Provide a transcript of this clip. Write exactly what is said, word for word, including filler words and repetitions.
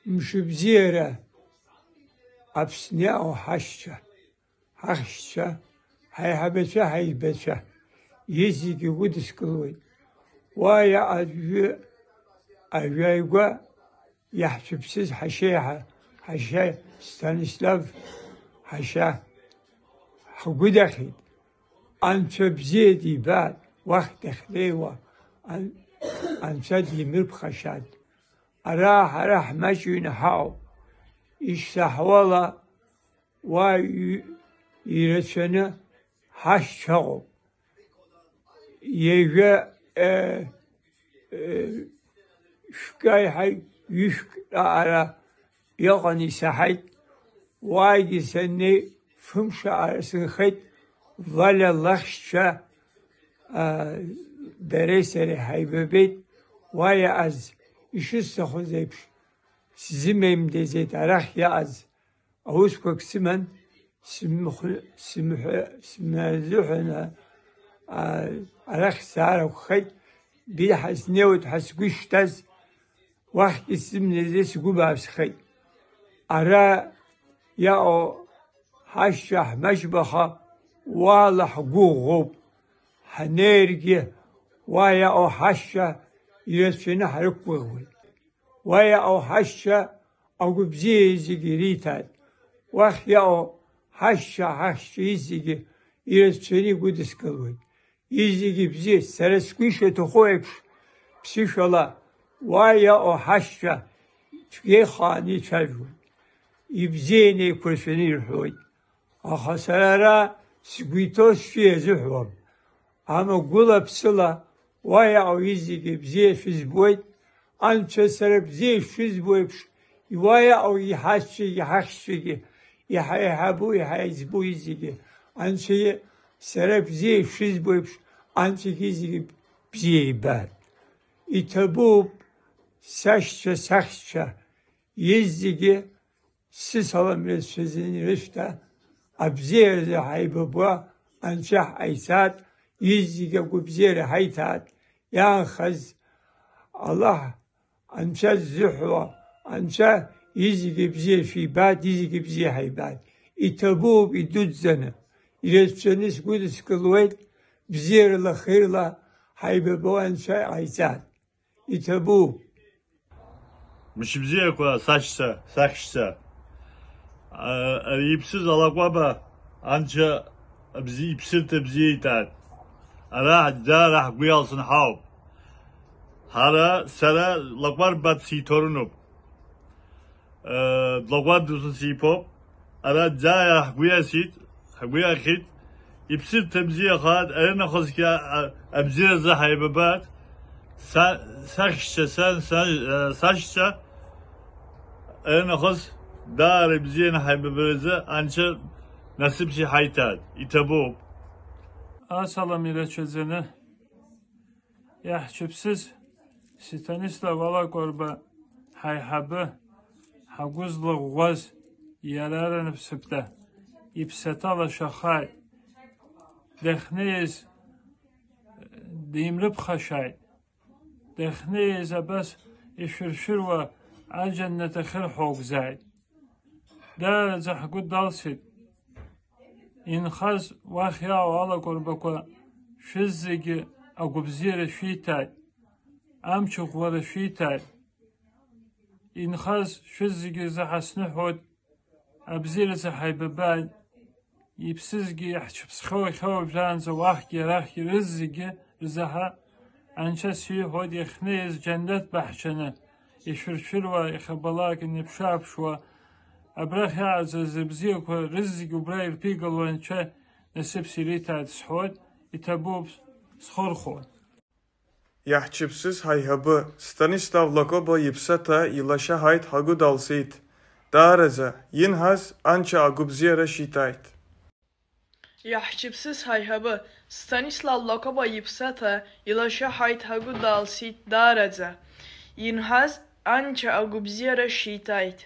Мшыбзиара Аԥсны иаау ҳашьцәа, ҳахьшьцәа, ҳаиҳабацәа, ҳаибацәа, зегьы гәыдыскылоит. Уа иаҟа аӡәы, ажәаҩгәа иаҳцәыԥсыз ҳашьеиҳа, ҳашьа Станислав, ҳашьа ҳгәы дахьит. Анцәа бзиа дибааит, уахь дахьнеиуа, ан-, Анцәа димырԥхашьааит. Ара ҳара ҳмаҷҩны ҳаҟоуп. Ишсаҳауала, уа ҩ-, ирацәаны ҳашьцәа ыҟоуп. Ҩажәа, э, э, шәкы аиҳа ҩышәк раҟара иҟан, исаҳаит. Уаагьы саннеи, фымш аҟара сынхеит, Валиа лахьшьцәа, а, дареи сареи ҳаибабеит. Уа иааз, ишысҭахыз еиԥш, сзымеимдаӡеит, арахь иааз аусқәак сыман, сымхәы-, сымҳәа-, сымназыҳәаны, а, арахь саар акәхеит, бирҳа снеиуеит ҳәа сгәы ишҭаз, уахьгьы сзымнеиӡеит, сгәы бааԥсхеит. Ара иаҟоу ҳашьцәа ҳмаҷбаха, уаала ҳгәыӷәӷәоуп. Ҳнеиргьы, уа иаҟоу ҳашьцәа ирацәаны ҳрықәгәыӷуеит. Уа иаҟоу ҳашьцәа агәыбзиа зегьы ириҭааит. Уахь иаҟоу ҳашьцәа, ҳахьшьцәа зегьы ирацәаны игәыдыскылоит. Изегьы бзиа, сара сгәы ишаҭаху еиԥш, ԥсышәала уа иаҟоу ҳашьцәа цәгьа ихааны ицәажәоит. Ибзианы еиқәыршәаны ирҳәоит. Аха сара ара сгәы иҭоу сшәы иазыҳәом. Амагәыла-ԥсыла уа иаҟоу изегьы бзиа шәызбоит, Анцәа сара бзиа ишызбо еиԥш, уа иаҟоу иҳашьцәагьы, иҳахьшьцәагьы, иҳаиҳабу, иҳаиҵбу изегьы, Анцәа сара бзиа ишызбо еиԥш, Анцәагьы изегьы бзиа ибар. Иҭабуп, сашьцәа, сахьшьцәа, изегьы сысалам рацәаӡаны ирышәҭа, абзиаразы ҳаибабуа Анцәа ҳҟаиҵааит, изегьы агәабзиара ҳаиҭааит, иаанхаз Аллаҳ Анцәа ззыҳәо, Анцәа изегьы бзиа шәибааит, изегьы бзиа ҳаибааит. Иҭабуп идуӡӡаны, ирацәаны сгәыдыскылуеит, бзиарала, хирала ҳаибабо Анцәа иҟаиҵааит. Иҭабуп. Мчыбзиақәа, сашьцәа, сахьшьцәа. А, ари иԥсыз алакәаба Анцәа абзи-, иԥсырҭа бзиа иҭааит. Ара даара ҳгәы иалсны ҳауп. Ҳара, сара Лакәарба сиҭорынуп. Э, Лакәарба сиԥоуп. Ара даара ҳгәы иасит, ҳгәы иахьит. Иԥсырҭа бзиахааит, аринахысгьы, а, а, абзиаразы ҳаибабааит. Са-, сахьшьцәа, са-, са-, э, сашьцәа, аринахыс даара ибзианы ҳаибабаразы Анцәа насыԥс иҳаиҭааит, иҭабуп. Асалам ирацәаӡаны. Иаҳцәыԥсыз Сиҭанислав Алакәарба ҳаиҳабы, ҳагәы злыӷәӷәаз иара арнапсыԥда иԥсаҭа лашахааит. Дахьнеиз димрыԥхашааит. Дахьнеиз абас ишәыршәыруа аџьаннаҭ ахьырҳәо акәзааит. Даараӡа ҳгәы далсит. Инхаз уахь иаау алакәырбақәа шәыззегьы агәабзиара шәиҭааит, амч ӷәӷәара шәиҭааит. Инхаз шәыззегьы рзы ҳасныҳәоит, абзиаразы ҳаибабааит. Иԥсызгьы иаҳцәыԥсхьоу иахьа уажәраанӡа уахьгьы арахьгьы рызегьы рзаҳа Анцәа сиҳәоит, иахьнеиз џьаннаҭ баҳчаны, ишәыршәыруа, иахьабалак иныԥшааԥшуа, абрахь иааӡаз рыбзиақәа рызегьы убра ирԥигало Анцәа насыԥс ириҭааит сҳәоит, иҭабуп, схырхәон. Иаҳчыԥсыз ҳаиҳабы, Станислав Лакоба иԥсаҭа илашьа ҳаит ҳагәы далсит. Даараӡа, инҳаз Анцәа агәыбзиара шьиҭааит. Иаҳчыԥсыз ҳаиҳабы, Станислав Лакоба иԥсаҭа илашьа ҳаит ҳагәы далсит даараӡа. Инҳаз Анцәа агәыбзиара шьиҭааит.